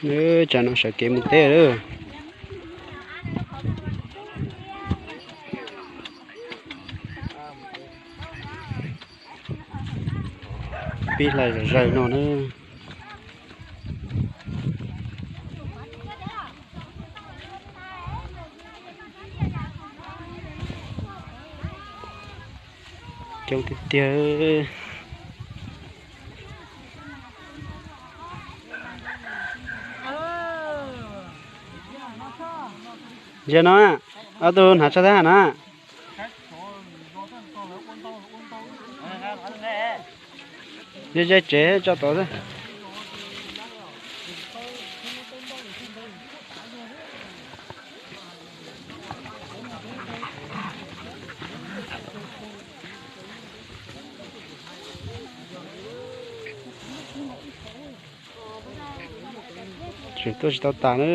Tsam no sawv kev mus teb lawm. Pib hlais zom zaws no na. Coob tiag tiag. Ntsia no, ob tug hnav tsho thab ham na. Ze ze tsev tso tod xwb. Tseem tuaj tsis tau tas na.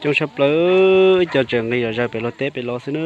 Coob tshaj plaws, ib co tseem nqis zom zaws pem luag teb pem los xwb na.